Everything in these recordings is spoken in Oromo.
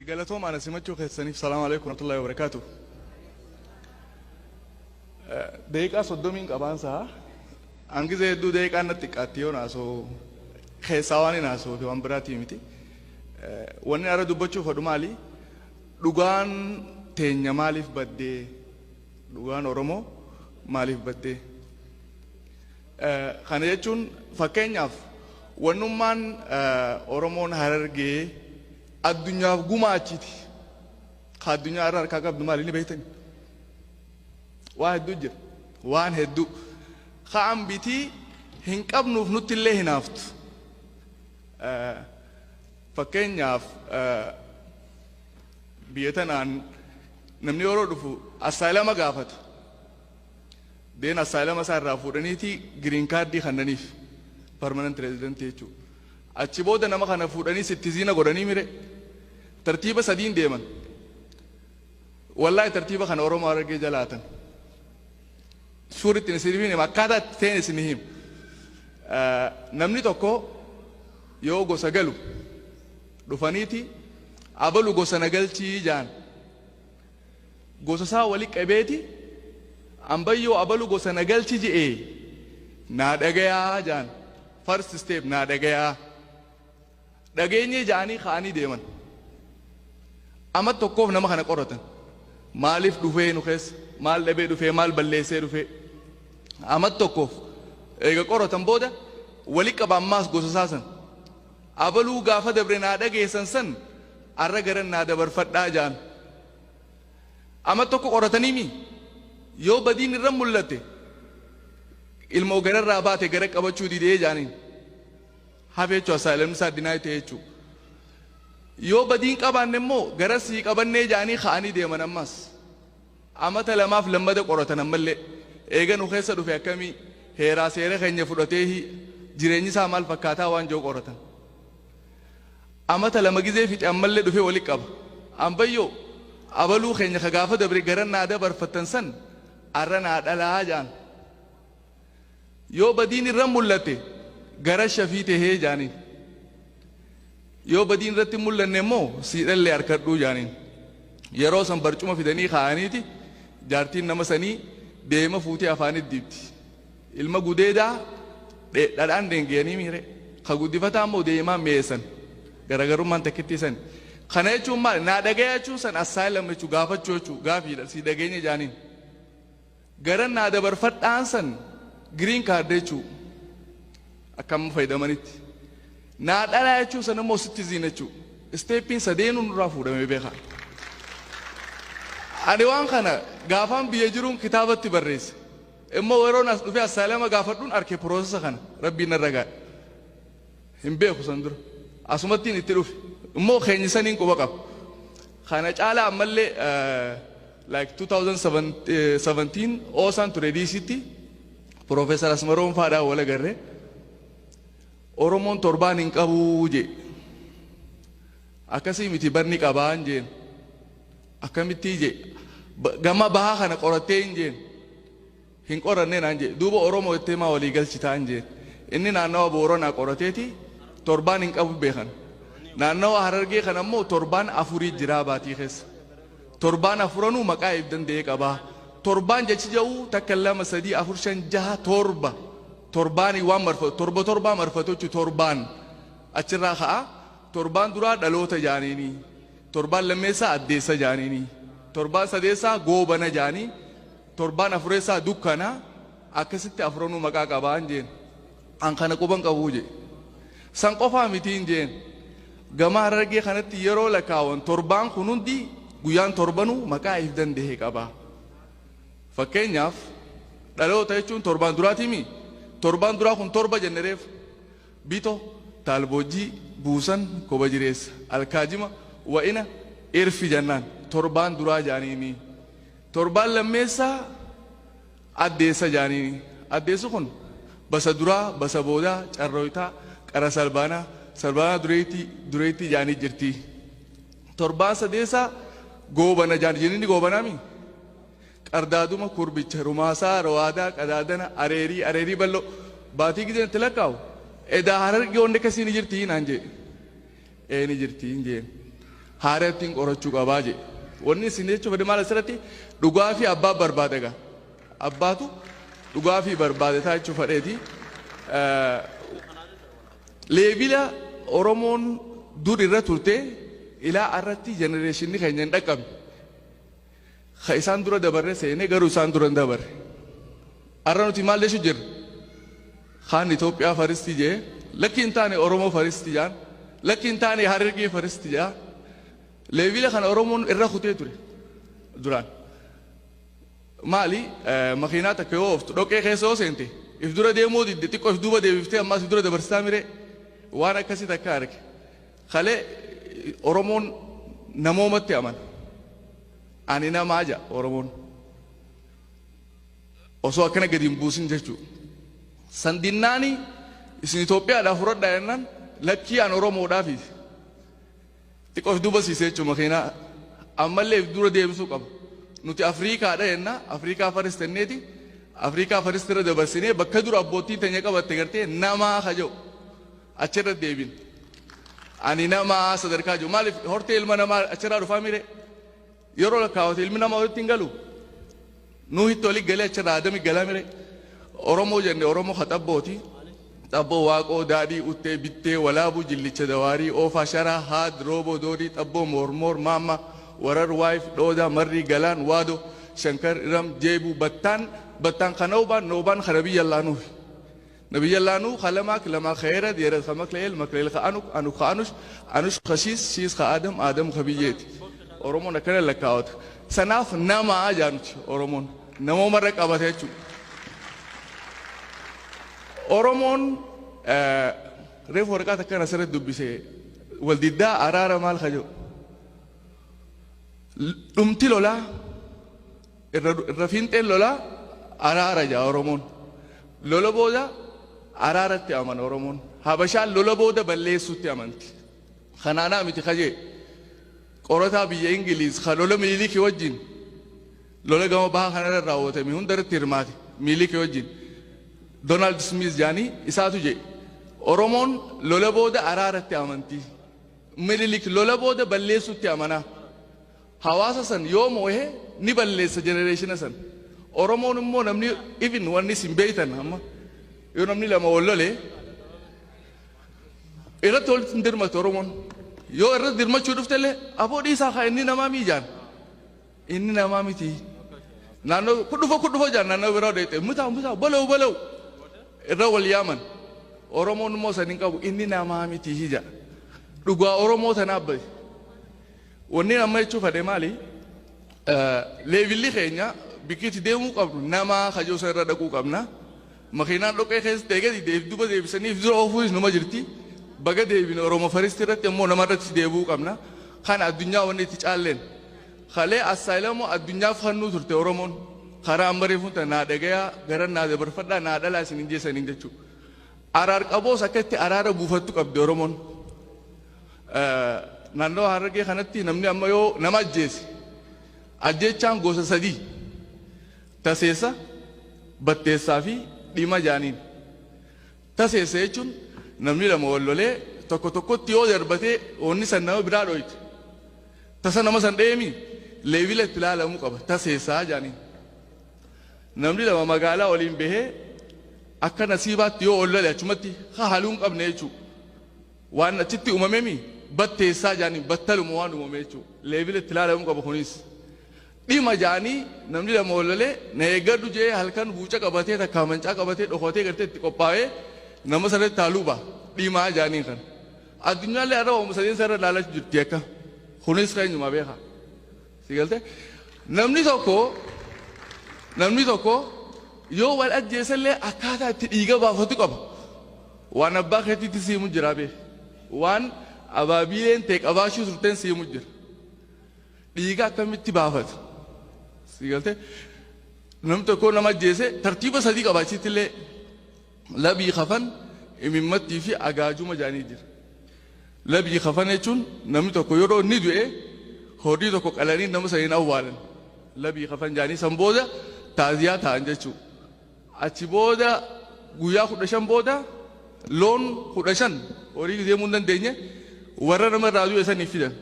Galatooma ana simachuu keessaniif. Salaamu alaikum warahmatullahi wabarakaatu. Daqiiqaa 30n qabaansaa hangisa hedduu daqiiqaan natti xiqqaatti yoo naasoo keessaa waan hin haasoo fi waan biraatii miti. Wanni ara dubbachuu fedhu maali? Dhugaan teenya maaliif baddee? Dhugaan Oromoo maaliif baddee? Kana jechuun fakkeenyaaf wannummaan Oromoon Harargee addunyaaf gumaachiti. Ka addunyaa irra harkaa qabdu maali ni beektani? Waan hedduu jira. Waan hedduu. Ka ambitii hin qabnuuf nutti illee hinaaftu. Fakkeenyaaf biyya tanaan namni yeroo dhufu asylum gaafata. Deen asylum isaa irraa fuudhaniiti green card kannaniif, permanent resident jechuudha. Achi booda nama kana fuudhanii citizen godhanii mire tartiiba sadiin deeman. Wallaahi, tartiiba kana Oromoo Harargee jalaatan. Suuritti isin hima, akkaataa itti ta'een isin hima. Namni tokko yoo gosa galu dhufaniiti abalu gosa na galchii jaan. Gosa isaa wali qabeeti, ambayyoo abalu gosa na galchi je'ee naa dhagayaa jaan. First step, naa dhagayaa. Dhageenyee ja'anii ka'anii deeman. Amma tokkoof nama kana qoratan. Maaliif dhufee nu keessa? Maal dhabee dhufee? Maal balleessee dhufee? Amma tokkoof eega qoratan booda wali qaba ammaas gosa isaa san. Abaluu gaafa dabre naa dhageessan san arra garan naa dabarfadhaa ja'an. Amma tokko qoratanii mi? Yoo badiin irra mul'atte, ilmoo gararraa baate gara qabachuu didee jaaniin. Hafe jechuudha, asylumni isaa deny ta'e jechuudha. Yoo badiin qabaanne immoo gara sii qabannee jaanii ka'anii deeman ammas. Amata lamaaf lammada qoratan ammallee. Eega nu keessa dhufe akkamii heeraa seera keenya fudhatee jireenyi isaa maal fakkaataa waan jiru qoratan. Amata 2 gizee fixe ammallee dhufee wali qaba. Ambayyoo abaluu keenya ka gaafa dabre gara naa dabarfattan san arra naa dhalaa jaan. Yoo badiin irra mul'ate gara shafii tahee jaaniin. Yoo badiin irratti mul'anne immoo siidhallee harkadhuu jaaniin. Yeroo san barcuma fidanii kaa'aniiti jaartiin nama sanii deema fuutee afaanitti dibdi. Ilma gudeedaa dhadhaan deengeeyanii miire. Ka guddifataa immoo deemaa mi'eessan. Garaagarummaan takkittii sani. Kana jechuun maali? Naa dhagaya jechuun san asylum jechuu, gaafachuu jechuu, gaafiidha si dhageenya jaaniin. Gara naa dabarfadhaan san green card jechuu akkam fayyadamanitti. Naa dhalaa jechuun san immoo citizen jechuu. Stepiin sadeenuu nurraa fuudhamee beeka. Ani waan kana gaafaan biyya jiruun kitaabatti barreesse. Immoo yeroon as dhufee asylum gaafadhuun arke processa kana rabbiin narra gaadhe. Hin beeku san dura. Asumattiin itti dhufe. Immoo keenya saniin quba qaba. Kana caalaa ammallee like 2017 oosaan ture DCtti Profeesar Asmaroon faadhaan wal agarre. Oromoon torbaan hin qabuu jee. Akkasii miti, barni qabaan jeen. Akkamittii jee. Gama bahaa kana qorattee hin jeen. Hin qorannee naan jee. Duuba Oromoo jettee maa walii galchitaan jeen. Inni naannawa Booranaa qorateeti torbaan hin qabu beekan. Naannawa Harargee kana immoo torbaan afurii jiraa baatii keessa. Torbaan afuranuu maqaa if danda'ee qabaa. Torbaan jechi jedhu takka, lama, sadii, afur, shan, jaha, torba. Torbaanii waan marfatu torba torbaa marfatu jechuun torbaan achirraa ka'a. Torbaan duraa dhaloota jaaniini. Torbaan lammeessaa addeessa jaaniini. Torbaan sadeessaa goobana jaanii. Torbaan afureessaa dukkana. Akkasitti afuranuu maqaa qabaan jeen. An kana quban qabuu jee. San qofaa mitiin jeen. Gama Harargee kanatti yeroo lakkaawwan torbaan kun hundi guyyaan torbanuu maqaa if danda'e qaba. Fakkeenyaaf dhaloota jechuun torbaan duraatiimi. Torbaan duraa kun torba jenne reef. Bito, taalboojjii, buusan, koba jireessa, alkaajima, wa'ina, irfi jennaan. Torbaan duraa jaaniini. Torbaan lammeessaa addeessa jaaniini. Addeessi kun basa duraa, basa boodaa, carrooytaa, qara salbaanaa, salbaanaa dureettii, dureettii jaanii jirti. Torbaan sadeessaa goobana jaan jenni, goobanaami. Qardaaduma, kurbicha, rumaasaa, rawaadaa, qadaadana, areerii, areerii bal'oo. Baatii gizeen itti lakkaa'u. Edaa Harargee wanni akkasii ni jirti naan jee. Ee, ni jirti hin jeen. Haarattiin qorachuu qabaa jedhe. Wanni isin jechuu fedhe maal asirratti dhugaa fi abbaa barbaada gaa. Abbaatu dhugaa fi barbaade taa jechuu fedheeti. Level Oromoon dur irra turte ilaa irratti generationni keenya hin dhaqqabne. Ka isaan dura dabarre seenee garuu isaan dura hin dabarre. Har'a nuti maal jechuu jirra? Kaan Itoophiyaa first jee, lakki hin taane Oromoo first jaan, lakki hin taane Harargee first jaa. Level kana Oromoon irra kutee ture duraan. Maali makiinaa takka yoo ooftu dhoqqee keessa yoo seente if dura deemuu didde, xiqqoo if duuba deebiftee ammaas if dura dabarsitaa miree waan akkasii takka arge. Kalee Oromoon namoomatti amana. Ani namaa ja'a Oromoon. Osoo akkana gadi hin buusin jechuudha. Sandinnaani isin Itoophiyaadhaaf fudhadhaa jennaan lakkii an Oromoodhaafi. Xiqqoo if duuba siisee jechuudha makiinaa. Ammallee if dura deebisuu qaba. Nuti Afriikaadha jenna, Afriikaa first jenneeti. Afriikaa first irra dabarsinee bakka dura abbootiin teenya qabatte gartee namaa ka jedhu achirra deebin. Ani namaa sadarkaa jiru. Maaliif hortee ilma namaa achirraa dhufaa mire? Yeroo lakkaawwate ilmi namaa walitti hin galu. Nuuhitti walitti galee achirraa Adami galaa mire? Oromoo jenne, Oromoo haxabbooti. Xabboo, Waaqoo, Daadhii, Uttee, Bittee, Walaabuu, Jillicha, Dawaarii, Oofaa, Sharaa, Haad, Rooboo, Doodii, Xabboo, Moormoor, Maamma, Warar, Waayif, Dhoodaa, Marrii, Galaan, Waado, Shankar, Iram, Jeebuu, Battaan, Battaan Kanaubaan, Noobaan, kana biyya Laanuufi. Nabiyya Laanuu Kalamaak, Lamaa Khayeerad, Yered Kamakleel, Makleel ka Anuk, Anuk ka Anush, Anush ka Shiis, Shiis ka Adam, Adam ka biyyeeti. Oromoon akkana lakkaawata. Sanaaf namaa jaanuti Oromoon. Namoomarra qabate jechuudha. Oromoon reefu waraqaa takkaan asirratti dubbise, waldiddaa araara maal ka jedhu. Dhumti lolaa irra fiinxeen lolaa araara jaa Oromoon. Lola booda araaratti amana Oromoon. Habashaan lola booda balleessuutti amanti. Kanaanaa miti kajee qorataa biyya Ingiliiz ka lola Minilikii wajjin, lola gama bahaa kanarra raawwatame hundarratti hirmaate Minilikii wajjin. Donald Smith jaanii isaatu jedhe. Oromoon lola booda araaratti amanti. Minilik lola booda balleessuutti amanaa. Hawaasa san yoo moo'e ni balleessa generation san. Oromoon immoo namni even wanni isin beeytan amma yoo namni lama wal lole irratti walitti hin dirmatu Oromoon. Yoo irratti dirmachuu dhuftellee aboo dhiisaa kaa, inni namaa miijaan. Inni namaa miti. Naannoo kudhufa kudhufa jaan, naannoo biraa deete mutaa mutaa balaw balaw irra wal yaaman. Oromoon immoo san hin qabu, inni namaa miti hija. Dhugaa Oromoo tanaaf bahe. Wanni amma jechuu fedhe maali? Levelli keenya bikkiitti deemuu qabnu namaa kajoo san irra dhaquu qabna. Makiinaan dhoqqee keessa ta'e gadi deef duuba deebisanii if dura oofuunis numa jirti. Baga deebine Oromoo first irratti immoo nama irratti deebi'uu qabna. Kana addunyaa wanni itti caalleen. Kalee asylum addunyaaf kennuu turte Oromoon. Karaa amma reefuun tana naa dhagayaa gara naa dabarfadhaa naa dhalaa isin hin jeessaniin jechuudha. Araar qaboos akka itti araara buufattu qabdi Oromoon. Naannoo Harargee kanatti namni amma yoo nama ajjeese, ajjeechaan gosa sadii: taseessa, batteessaa fi dhima jaaniin. Taseessa jechuun namni lama wal lolee tokko tokkotti yoo darbatee wanni san nama biraa dhoyte. Tasa nama san dheemi level itti ilaalamuu qaba, taseessaa jaaniin. Namni lama magaalaa waliin bahee akka nasiibaatti yoo ol lole achumatti haaluu hin qabne jechuudha. Waan achitti uumamemi batteessaa jaaniin, battaluma waan uumame jechuudha. Level itti ilaalamuu qaba kunis. Dhima jaanii namni lama wal lolee na eeggadhu jee halkan buuca qabatee takka mancaa qabatee dhokatee gartee itti qophaa'ee nama sanatti haaluu ba'a. Dhimaa jaaniin kana. Addunyaallee har'a waamuma sadeen sarara ilaalaa jirti akka. Kunis keenyuma beekaa. Si galte? Namni tokko yoo wal ajjeesellee akkaataa itti dhiiga baafatu qaba. Waan abbaa keetiitti siimu jira beek. Waan abaabileen ta'e qabaachuu turteen siimu jira. Dhiiga akkamitti baafata? Si galte? Namni tokko nama ajjeese tartiiba sadii qaba achitti illee, labii kafan, imimmattii fi agaajuma jaanii jira. Labii kafan jechuun namni tokko yeroo inni du'e horii tokko qalanii nama saniin awwaalan. Labii kafan jaanii san booda taaziyaa ta'an jechuudha. Achi booda guyyaa 15 booda loon 15 horii deemuu hin dandeenye warra nama irraa du'e saniif fidan.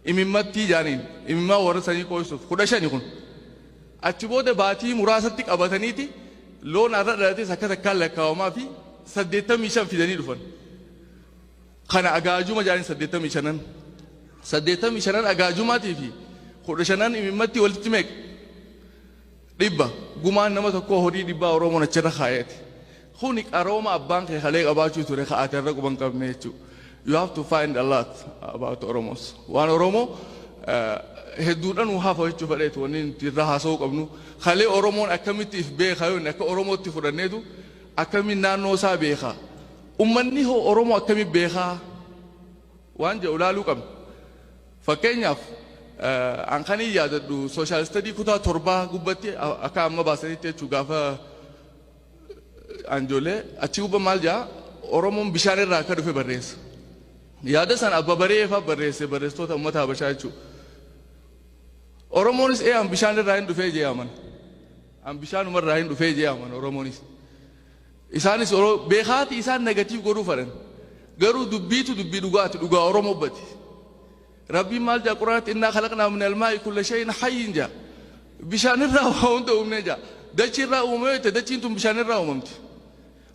Imimmattii jaaniin imimmaa warra sanii qooysuuf 15 kun. Achi booda baatii muraasatti qabataniiti loon har'a dhalates akka takkaan lakkaawamaa fi 85 fidanii dhufan. Kana agaajuma jaaniin 85. 85 agaajumaatii fi 15 imimmatti walitti meeqa? 100. Gumaan nama tokkoo horii 100 Oromoon achirra kaayate. Kuni qarooma abbaan kee kalee qabaachuu ture ka'ate irra quban qabne jechuudha. You have to find a lot about Oromos. Waan Oromoo hedduudhaan nu hafa jechuu fedheetu wanni nuti irra haasa'uu qabnu. Kalee Oromoon akkamitti if beeka yoo inni akka Oromootti fudhanneetu akkamiin naannoo isaa beeka. Ummanni hoo Oromoo akkamiin beekaa waan jedhu ilaaluu qabna. Fakkeenyaaf, an kan hin yaadadhu social study kutaa 7 gubbatti akka amma baasanitti jechuu, gaafa anjoolee achi gubba maal jaa? Oromoon bishaan irraa akka dhufe barreessa. Yaada san abba bareefa barreesse, barreessitoota uummata Habashaa jechuudha. Oromoonis an bishaan irraa hin dhufee jee amana. An bishaanuma irraa hin dhufee jee amana Oromoonis. Isaanis beekaati isaan negative godhuu fedhan. Garuu dubbiitu dubbii dhugaati, dhugaa Oromoo bati. Rabbiin maal jaa Quraanatti? "إنا خلقنا من الماء كل شيء حي" jaa. Bishaan irraa waa hunda uumnee jaa. Dachii irraa uumamee jette, dachiin tun bishaan irraa uumamti.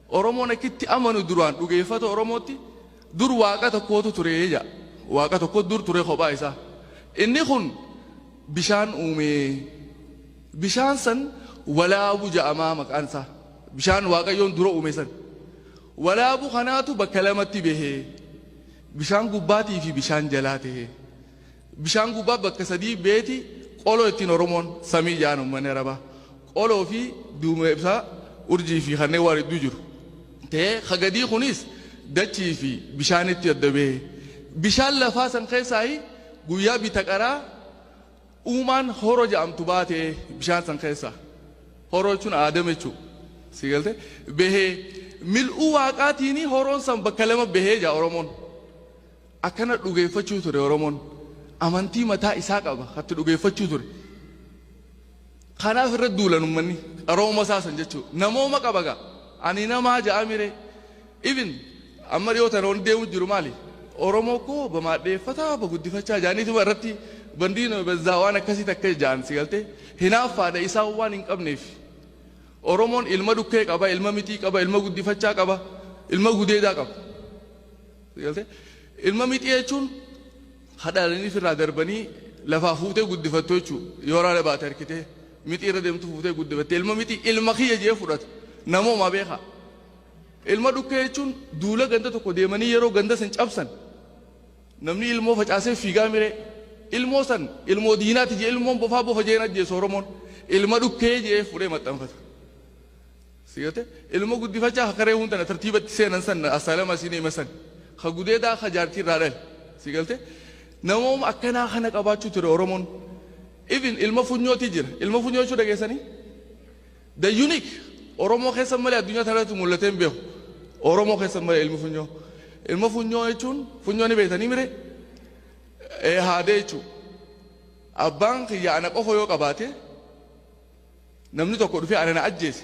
Oromoon akkitti amanu duraan dhugeeffata Oromootti dur waaqa tokkootu ture jaa. Waaqa tokko dur ture kophaa isaa. Inni kun bishaan uumee, bishaan san Walaabu ja'amaa maqaan isaa. Bishaan Waaqayyoon dura uume san. Walaabu kanaatu bakka lamatti bahee, bishaan gubbaatii fi bishaan jalaa ta'ee. Bishaan gubbaa bakka sadii beeti, qoloo ittiin Oromoon samii ja'an uummanni Arabaa. Qoloo fi duumessa, urjii fi kanneen waan hedduu jiru. Ta'ee kagadii kunis dachii fi bishaanitti adda bahee. Bishaan lafaa san keessaa guyyaa bita qaraa uumaan horo jedhamtu baatee bishaan san keessaa. Horoo jechuun aadam jechuudha. Si galte? Bahee mil'uu waaqaatiin horoon san bakka lama bahee jaa Oromoon. Akkana dhugeeffachuu ture Oromoon. Amantii mataa isaa qaba hatti dhugeeffachuu ture. Kanaaf irra duulan uummanni qarooma isaa san jechuudha. Namooma qaba gaa. Ani namaa ja'a mire. Even amma dhiyoo tana wanti deemu jiru maali? Oromoo koo bamaadheeffataa baguddifachaa jaaniituma irratti bandiin bezzaa waan akkasii takka ja'an, si galtee? Hinaaffaadha isaan waan hin qabneef. Oromoon ilma dhukkee qaba, ilma mixii qaba, ilma guddifachaa qaba, ilma gudeedaa qaba. Si galtee? Ilma mixii jechuun hadhaalanii irraa darbanii lafaa fuutee guddifattu jechuudha. Yoo raala baate harkitee mixii irra deemtu fuutee guddifatte, ilma mixii ilma kiyya jee fudhata. Namooma beekaa. Ilma dhukkee jechuun duula ganda tokko deemanii yeroo ganda san cabsan namni ilmoo facaasee fiigaa miree, ilmoo san ilmoo diinaati jee, ilmoon bofaa bofa jeen ajjeesu Oromoon, ilma dhukkee jee fuudhee maxxanfata. Sigate ilma guddifachaa karee hundana tartiibatti seenan san asaalama siin hima san ka gudeedaa ka jaartii irraa dhale, si galte? Namooma akkanaa kana qabaachuu ture Oromoon. Even ilma funyooti jira. Ilma funyoo jechuu dhageessanii? The unique Oromoo keessa malee addunyaa tanarratti mul'atee hin beeku. Oromoo keessa malee ilmi funyoo. Ilma funyoo jechuun funyoo ni beektanii mire? Haadee jechuudha. Abbaan kiyya ana qofa yoo qabaate, namni tokko dhufee ana na ajjeese.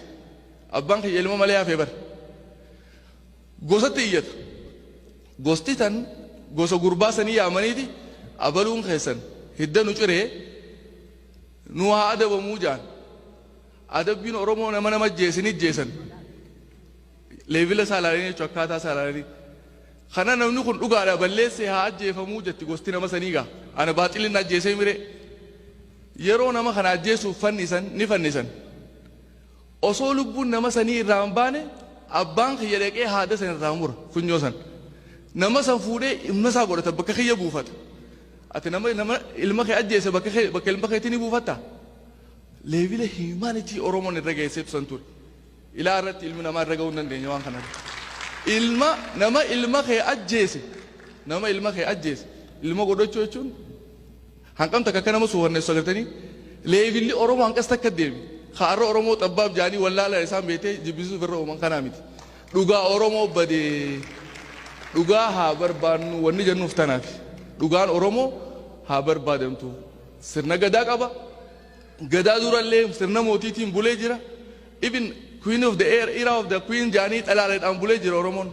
Abbaan kiyya ilma malee hafee bara. Gosatti iyyata. Gosti tan gosa gurbaa sanii yaamaniiti, abaluun keessan hidda nu ciree nu haa adabamuu jaan. Adabbiin Oromoo nama nama ajjeese ni ajjeesan. Level isaa ilaalanii jechuudha, akkaataa isaa ilaalanii. Kana namni kun dhugaadha balleessee haa ajjeefamuu jetti gosti nama sanii gaa. Ana baaxilin ajjeesee mire. Yeroo nama kana ajjeesuuf fannisan ni fannisan. Osoo lubbuun nama sanii irraa hin baane abbaan kiyya dhaqee haada san irraa mura funyoo san. Nama san fuudhee ilma isaa godhata, bakka kiyya buufata. Ati nama ilma kee ajjeese bakka kee bakka ilma keetii ni buufatta? Level humanity Oromoon irra geessee san ture. Ilaa irratti ilmi namaa irra ga'uu hin dandeenye waan kanarra. Ilma nama ilma kee ajjeese, nama ilma kee ajjeese ilma godhachuu jechuun hanqam takka akka nama suufanneessu agartanii, levelli Oromoo hanqas takka deemi. Kaarra Oromoo xabbaaf jaanii wallaala isaan beetee jibbisuuf irra uuman kanaa miti. Dhugaa Oromoo badee dhugaa haa barbaannu wanni jennuuf tanaaf. Dhugaan Oromoo haa barbaadamtu. Sirna gadaa qaba. Gadaa durallee sirna mootiitiin bulee jira. Even queen of the air, era of the queen jaanii dhalaaleedhaan bulee jira Oromoon.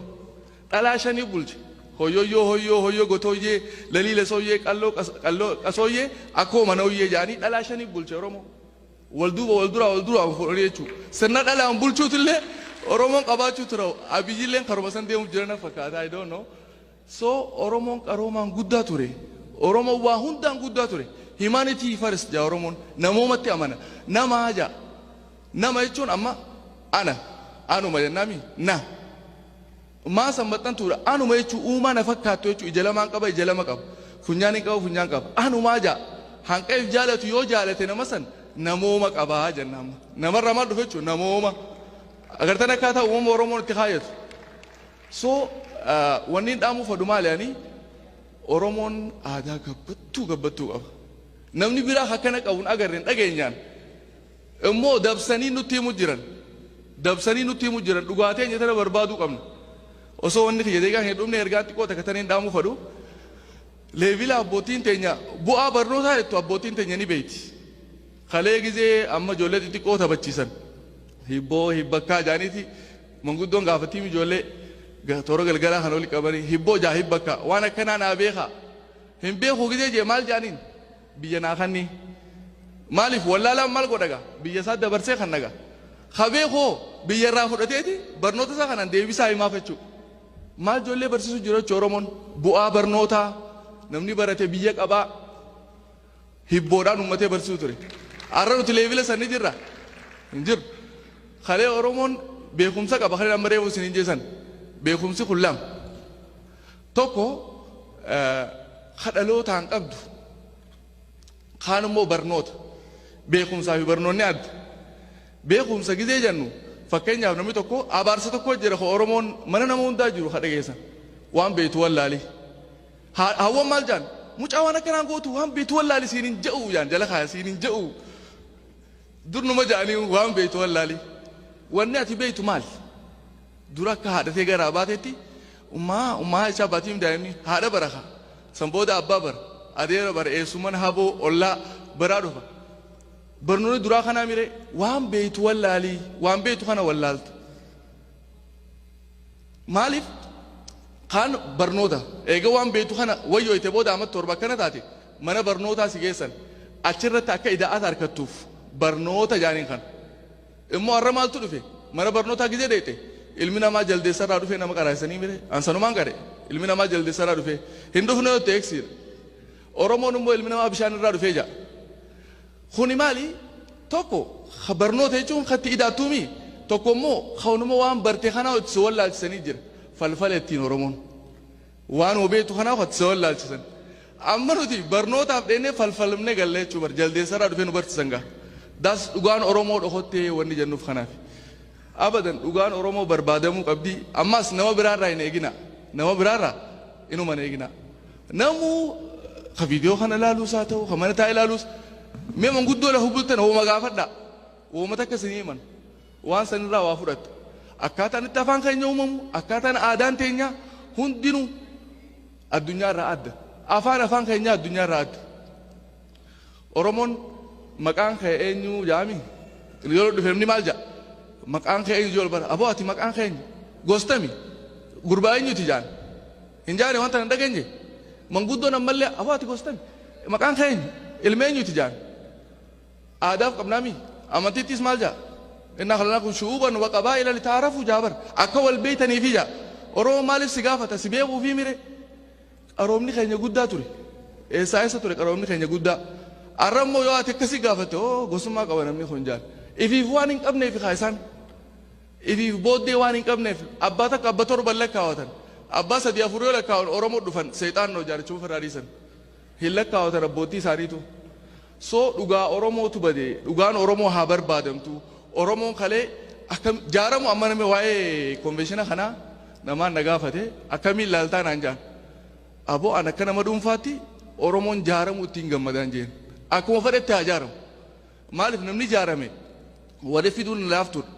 Dhalaa shanii bulche. Hoyyoyyoo hoyyoo hoyyoo gotooyyee laliila sooyyee qalloo qalloo qasooyyee akkoo manooyyee jaanii dhalaa shaniif bulche Oromoo. Wal duuba wal duraa wal duraa fuudhanii jechuudha. Sirna dhalaan bulchuutillee Oromoon qabaachuu tura. Abiyyilleen karuma san deemuuf jiran fakkaata. I don't know. So Oromoon qaroomaan guddaa ture. Oromoon waa hundaan guddaa ture. Humanity first jaa Oromoon. Namoomatti amana. Namaa jaa. Nama jechuun amma ana. Anuma jennaami na. Maa san maxxantuudha. Anuma jechuun uumaa na fakkaattu jechuun ija lamaan qaba, ija lama qaba. Funyaan hin qabu, funyaan qaba. Anumaa jaa. Hanqeef jaalatu yoo jaalate nama san namooma qabaa jenna amma. Namarraa maal dhufe jechuun namooma. Agartan akkaataa uumama Oromoon itti kaayatu. So wanni hin dhaamuuf fadhu maali ani Oromoon aadaa gabbattuu gabbattuu qaba. Namni biraa akkana qabuun agarreen dhageenyaan. Immoo dabsanii nutti himu jiran. Dabsanii nutti himu jiran dhugaatii eenyu tana barbaaduu qabna. Osoo wanni kiyya deegaa hin dhumne ergaa xiqqoo takka taniin dhaamuu fadhu. Level abbootiin teenya bu'aa barnootaa jettu abbootiin teenya ni beeyti. Kalee gizee amma ijoollee xixiqqoo taphachiisan. Hibboo hibbakkaa jaaniiti manguddoon gaafatiin ijoollee toora galgalaa kan oli qabanii hibboo jaa hibbakkaa waan akkanaa naa beekaa. Hin beeku gizee jee maal jaaniin biyya naa kanni. Maaliif wallaalaan maal godha gaa biyya isaa dabarsee kan nagaa. Ka beekoo biyya irraa fudhateeti barnoota isaa kanaan deebisaa himaaf jechuudha. Maal ijoollee barsiisuu jiru jechuudha Oromoon bu'aa barnootaa namni barate biyya qabaa hibboodhaan uummatee barsiisuu ture. Har'a nuti level san ni jirra? Hin jiru. Kalee Oromoon beekumsa qaba kan amma reefu isin hin jeesan. Beekumsi kun lama. Tokko kadhalootaan qabdu. Kaan immoo barnoota. Beekumsaa fi barnoonni adda. Beekumsa gizee jennu fakkeenyaaf namni tokko abaarsa tokko jira ka Oromoon mana nama hundaa jiru ka dhageessan. Waan beektu wallaali. Hawwan maal jaan? Mucaa waan akkanaan gootu waan beektu wallaali siin hin je'u jaan jala kaaya siin hin je'u. Dur numa ja'anii waan beektu wallaali. Wanni ati beektu maali? Dura akka haadhatee garaa baatetti ummaa ummaa isaa baatiin daa'imni haadha baraka. San booda abbaa bara. Adeera bara eessuman haboo ollaa baraa dhufa. Barnoonni duraa kanaa mire waan beektu wallaalii waan beektu kana wallaalta. Maaliif kaan barnoota eega waan beektu kana wayyooyte booda amma 7 akkana taate mana barnootaa si geessan achirratti akka ida'aata harkattuuf barnoota jaaniin kana. Immoo har'a maaltu dhufe mana barnootaa gizee deete ilmi namaa jaldeessarraa dhufe nama qaraasanii mire ansanumaan qare ilmi namaa jaldeessarraa dhufe hin dhufne yoo ta'e eegsiidha. Oromoon immoo ilmi namaa bishaan irraa dhufee jaa. Kuni maali? Tokko barnoota jechuun katti idaattuumi. Tokko immoo kanuma waan barte kanaa itti si wallaalchisanii jira. Falfala ittiin Oromoon. Waan beektu kanaa itti si wallaalchisan. Amma nuti barnootaaf dheennee falfalamnee galle jechuu bar jaldeessarraa dhufee nu barsiisan gaa. Das dhugaan Oromoo dhokottee wanni jennuuf kanaaf. Abadan dhugaan Oromoo barbaadamuu qabdi. Ammas nama biraarraa hin eegina. Nama biraarraa inuma hin eegina. Namuu ka viidiyoo kana ilaaluus haa ta'u, ka mana taa'ee ilaaluus mee manguddoo lafa bultan hooma gaafadha. Hooma takka isin himan. Waan sanirraa waa fudhatta. Akkaataan itti afaan keenya uumamu, akkaataan aadaan teenya hundinuu addunyaarraa adda. Afaan afaan keenya addunyaarraa adda. Oromoon maqaan kee eenyu jaami? Yeroo dhufe namni maal jedha? Maqaan kee eenyu jedhu bara. Aboo ati maqaan kee eenyu? Gostami. Gurbaa eenyuti jaan? Hin jaane wanta hin dhageenye. Manguddoon ammallee aboo ati gostami. Maqaan kee eenyu? Ilma eenyuti jaan? Aadaaf qabnaami. Amantiittis maal jaa? Innaa khalaqnaakum shu'uuban wa qabaa'ila litaarafu jaabar. Akka wal beeytaniifi jaa. Oromoo maaliif si gaafata? Si beekuufi mire? Qaroomni keenya guddaa ture. Eessaa eessa ture qaroomni keenya guddaa? Har'a immoo yoo ati akkasii gaafatte oo gosummaa qaba namni kun jaan. Ifiif waan hin qabneef kaa isaan. Ifiif booddee waan hin qabneef abbaa takka abba 7 lakkaawatan. Abbaa 3 4 yoo lakkaawan Oromoo dhufan seexaan noo jaarichuu ofirraa dhiisan. Hin lakkaawatan abbootii isaaniitu. So dhugaa Oromootu bade dhugaan Oromoo haa barbaadamtu. Oromoon kalee akkam jaaramu amma namni waa'ee convention kanaa namaan na gaafate akkamiin laaltaa naan jaan. Aboo an akka nama dhuunfaatti Oromoon jaaramu ittiin gammadaan jeen. Akkuma fedhetti haa jaaramu. Maaliif namni jaarame wali fiduun laaftuudha.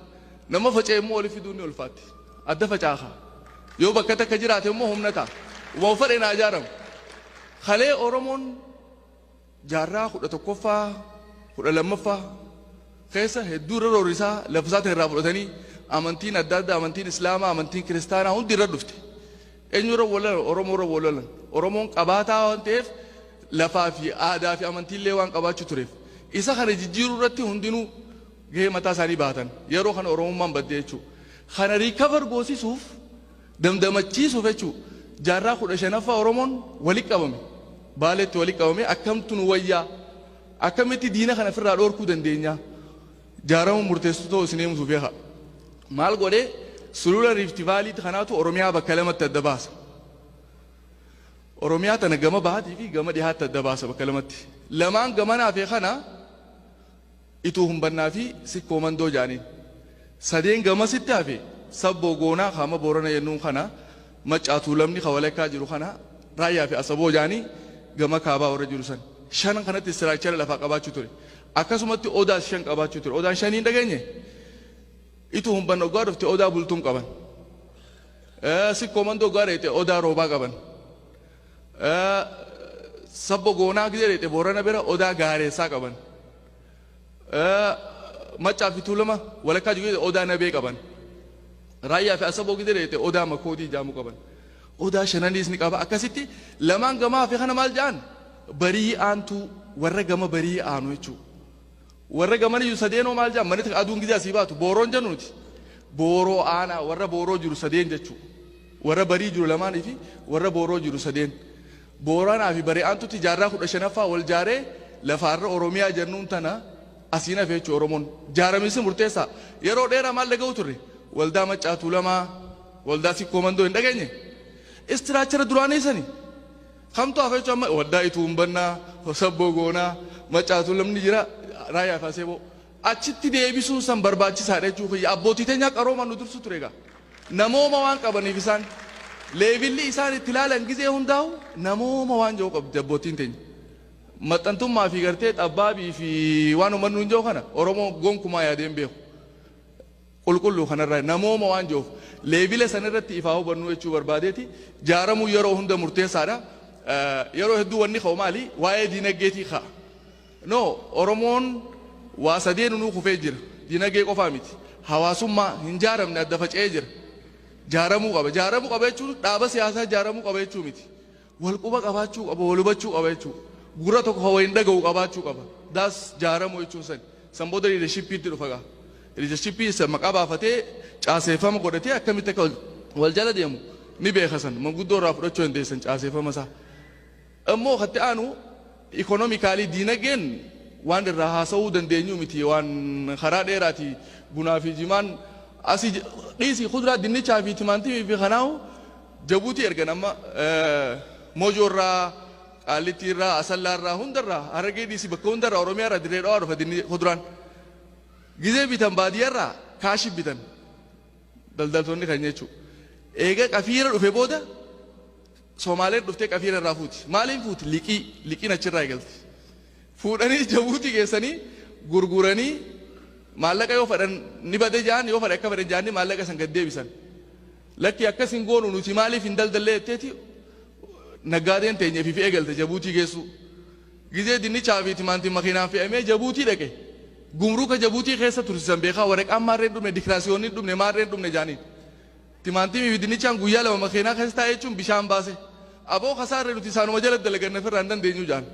Nama faca'e immoo wali fiduun ni ulfaatti. Adda facaafa. Yoo bakka takka jiraate immoo humna ta'a. Waan fedhe naa jaaramu. Kalee Oromoon jaarraa 11ffaa 12ffaa keessa hedduu irra roorrisaa lafa isaatiin irraa fudhatanii amantiin adda addaa amantiin Islaamaa amantiin Kiristaanaa hundi irra dhufte. Eenyurra wal lolan? Oromoorra wal lolan. Oromoon qabaataa waan ta'eef, lafaa fi aadaa fi amantiillee waan qabaachuu tureef, isa kana jijjiiruu irratti hundinuu gahee mataa isaanii baatan. Yeroo kana Oromummaan badde jechuudha. Kana recover goosisuuf, damdamachiisuuf jechuudha, jaarraa 15ffaa Oromoon walitti qabame. Baaleetti walitti qabame. Akkamtu nu wayyaa, akkamitti diina kana ofirraa dhoorkuu dandeenya? Jaarama murteessitoo isin himuuf beeka. Maal godhee? Sulula Rift Valleyti kanaatu Oromiyaa bakka lamatti adda baasa. Oromiyaa tana gama bahaatii fi gama dhihaatti adda baasa bakka lamatti. Lamaan gamanaa fi kana Ituu Humbannaa fi Sikkoo Mandoo jaaniin. Sadeen gamasitti hafe, Sabboo Goonaa kaama Boorana jennuun kana, Maccaa Tuulamni ka walakkaa jiru kana, Raayyaa fi Asaboo jaanii gama kaabaa warra jiru san. Shanan kanatti structure lafaa qabaachuu ture. Akkasumatti Odaas shan qabaachuu ture. Odaan shanii hin dhageenye? Ituu Humbanna oggaa dhufte Odaa Bultuun qaban. Sikkoo Mandoo oggaa dheeyxe Odaa Roobaa qaban. Sabbo Goonaa gizee dheeyxe Boorana bira Odaa Gaareessaa qaban. Maccaa fi Tuulama walakkaa jiru Odaa Nabee qaban. Raayyaa fi Asaboo gizee dheeyxe Odaa Makoodii jaamu qaban. Odaa shananiis ni qaba. Akkasitti lamaan gamaa fi kana maal jedhan? Barii aantuu, warra gama barii aanu jechuudha. Warra gamaniyyuu sadeenoo maal jedhan? Manni aduun gizee asii baatu booroon jennu nuti. Booroo aanaa, warra booroo jiru sadeen jechuudha. Warra barii jiru lamaanii fi warra booroo jiru sadeen. Booranaa fi barii aantutti jaarraa 15ffaa wal jaaree lafaarra Oromiyaa jennuun tana asiin hafe jechuudha Oromoon. Jaaramisi murteessaa. Yeroo dheeraa maal dhaga'u turre? Waldaa Maccaa Tuulamaa, Waldaa Sikkoo Mandoo hin dhageenye? Structure duraanii sani. Kamtu hafe jechuudha amma? Waldaa Ituu Humbannaa, Sabboo Goonaa, Maccaa Tuulamni jira, Raayyaa fi Aseeboo. Achitti deebisuun san barbaachisaadha jechuu kiyya. Abbootii teenyaa qaroomaan nu dursu ture egaa. Namooma waan qabaniif isaan. Levelli isaan itti ilaalan gizee hundaa'u namooma waan jiru qabdi abbootiin teenya. Maxxantummaa fi gartee xabbaabii fi waan uummanni hin jiru kana Oromoo gonkumaa yaadee hin beeku. Qulqulluu kanarraa namooma waan jiruuf level sanirratti ifaa hubannuu jechuu barbaadeeti. Jaaramuu yeroo hunda murteessaadha. Yeroo hedduu wanni ka'u maali? Waa'ee diinagdeetii ka'a. No, Oromoon waa sadeen nuu kufee jira. Diinagdee qofaa miti. Hawaasummaa hin jaaramne, adda faca'ee jira. Jaaramuu qaba. Jaaramuu qaba jechuun dhaaba siyaasaa jaaramuu qaba jechuu miti. Wal quba qabaachuu qaba, wal hubachuu qaba jechuu. Gurra tokko kan waliin dhaga'u qabaachuu qaba. Daas jaaramuu jechuun sani. San booda leadershipiitti dhufa gaa. Leadershipii isa maqaa baafatee caaseeffama godhatee akkamitti akka wal jala deemu ni beeka san. Manguddoo irraa fudhachuu dandeessan caaseeffama isaa. Immoo katti aanu economically, diinagdeen waan irraa haasa'uu dandeenyu miti, waan karaa dheeraati. Bunaa fi jimaan asii dhiisii, kuduraa dinnichaa fi timaantimii fi kanaahu Jabuutii ergan. Amma Mojoo irraa, Qaallittii irraa, Asallaa irraa, hundarraa, Harargee dhiisii bakka hundarraa, Oromiyaa irraa, Dirree Dhawaa dhufa dinni kuduraan. Gizee bitan baadiyyaa irraa cashii bitan daldaltoonni kan jechuudha. Eega qafiira dhufe booda Somaaleen dhuftee qafiira irraa fuuti. Maaliin fuuti? Liqii. Liqiin achirraa eegalti. Fuudhanii Jabuutii geessanii gurguranii maallaqa yoo fedhan ni bade jaan, yoo fedhan akka fedhan jaanii maallaqa san gad deebisan. Lakki, akkas hin goonu nuti, maaliif hin daldallee jetteeti naggaadeen teenya fi eegalte Jabuutii geessuu. Gizee dinnichaa fi timaantiin makiinaan fe'amee Jabuutii dhaqe. Gumruuka Jabuutii keessa tursiisan beekaa, waraqaan maarreen dhumne, dikiraasiyoonni dhumne, maarreen dhumne jaaniin. Timaantimii fi dinnichaan guyyaa 2 makiinaa keessa taa'ee jechuun bishaan baase. Aboo, kasaarree nuti isaanuma jala dalaganna, ofirraa hin dandeenyu jaan.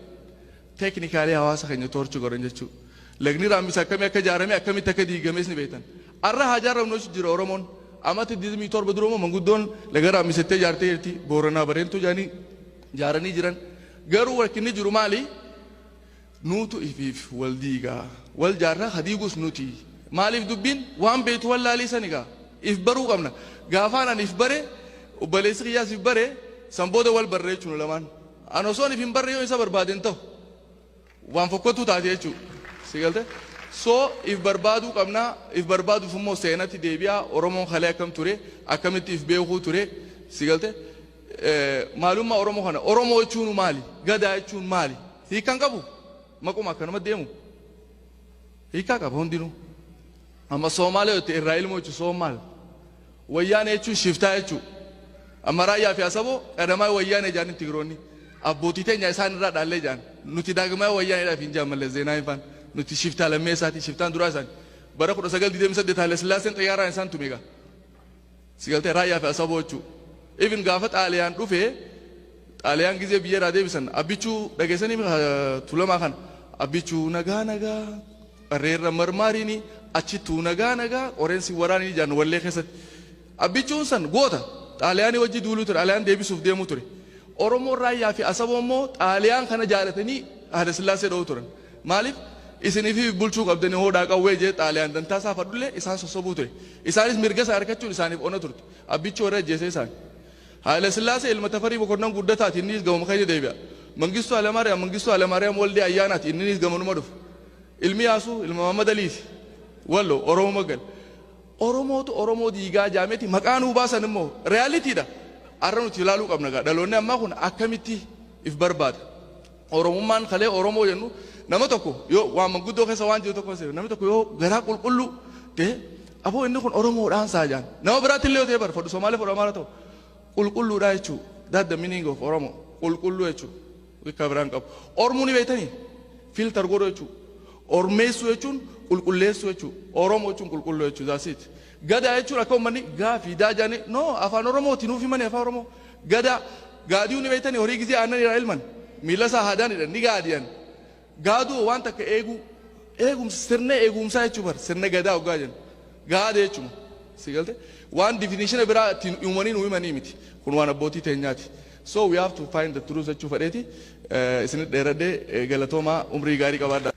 Technically hawaasa keenya torture godhan jechuudha. Lagni Raammis akkamii akka ijaarame, akkamitti akka diigames ni beektan. Arra haa ijaaramnu jechuun jira Oromoon. Amata 27 duruma manguddoon laga Raammisettee ijaartee jirti. Booranaa Bareentuu jaanii ijaaranii jiran. Garuu rakkinni jiru maali? Nuutu ifiif wal diigaa. Wal jaarraa ka diigus nuti. Maaliif dubbiin waan beektu wallaalii sani gaa. If baruu qabna. Gaafaan ani if bare, obboleessi kiyyaas if bare, san booda wal barre jechuun lamaan. An osoon if hin barre yoo isa barbaade hin ta'u. Waan fokkottuu taate jechuudha. Si galte? So if barbaaduu qabna. If barbaaduuf immoo seenatti deebi'a. Oromoon kalee akkam ture? Akkamitti if beekuu ture? Si galte? Maalummaa Oromoo kana, Oromoo jechuun maali? Gadaa jechuun maali? Hiikkaan qabu? Maquma akkanuma deemu. Hiikkaa qaba hundinuu. Amma Soomaalee yoo ta'e irraa ilmoo jechuun Soomaal. Wayyaanee jechuun shiftaa jechuudha. Amma Raayyaa fi Asaboo qadamaa Wayyaanee jedhanii Tigiroonni. Abbootii teenya isaan irraa dhaallee jedhan. Nuti daagmaa Wayyaaneedhaaf hin jedhan malee Zeenaa hin faan. Nuti shiftaa lammeessaati. Shiftaan duraa isaani. Bara 1928 Haile Sillaaseen xayyaaraan isaan tume egaa. Si galtee? Raayyaa fi Asaboo jechuudha. Even gaafa Xaaliyaan dhufee, Xaaliyaan gizee biyya irraa deebisan, Abbichuu dhageessanii, Tulamaa kana, Abbichuu nagaa nagaa qarreerra marmaariini achittuu nagaa nagaa qoreensi waraanii jaan wallee keessatti. Abbichuun san goota Xaaliyaanii wajji duuluu ture, Xaaliyaan deebisuuf deemuu ture. Oromoon Raayyaa fi Asaboo immoo Xaaliyaan kana jaalatanii Haayila Sillaasee dha'uu turan. Maaliif? Isiniif bulchuu qabdanii hoodhaa qawwee jee Xaaliyaan dantaa isaa fadhullee isaan sossobuu ture. Isaanis mirga isaa harkachuun isaaniif ona turte. Abbichuu warra ajjeesee isaan. Haayila Sillaasee ilma Tafarii Bokonnan Guddataati, innis gamuma keenya deebi'a. Mangistuu Hayilamaariyaam, Mangistuu Hayilamaariyaam Waldee Ayyaanaati, innis gamanuma dhufa. Ilmi Yaasuu ilma Mahammad Aliiti. Wallo Oromoo magal. Oromootu Oromoo diigaa jaameeti maqaa nuu baasan immoo realitydha. Har'a nuti ilaaluu qabna gaa, dhaloonni ammaa kun akkamitti if barbaada. Oromummaan kalee Oromoo jennu, nama tokko yoo waan manguddoo keessa waan jiru tokko namni tokko yoo garaa qulqulluu ta'e, aboo inni kun Oromoodhaan saa jaan. Nama biraatti illee yoo ta'e, bar fodhu Somaalee, fodhu Amaara ta'u, qulqulluudha jechuu. That the meaning of Oromo, qulqulluu jechuu, bakka biraan qabu. Ormuu ni beektanii, filter godhu jechuu. Ormeessuu jechuun qulqulleessuu jechuu. Oromoo jechuun qulqulluu jechuu, that's it. Gadaa jechuun akka uummanni gaafii daa jaanii no afaan Oromooti nuuf himanii afaan Oromoo. Gadaa gaadiyuu ni beektanii, horii gizee aannan irraa ilman miila isaa haadaanidha ni gaadiyan. Gaaduu waan takka eeguu, eegumsa, sirna eegumsaa jechuu bar, sirna gadaa hoggaa jennu. Gaada jechuudha. Si galte, waan definition biraa ittiin uumanii nu himanii miti. Kun waan abbootii teenyaati. So we have to find the truth jechuu fedheeti. Isinit dheeradhee, galatoomaa, umrii gaarii qabaadha.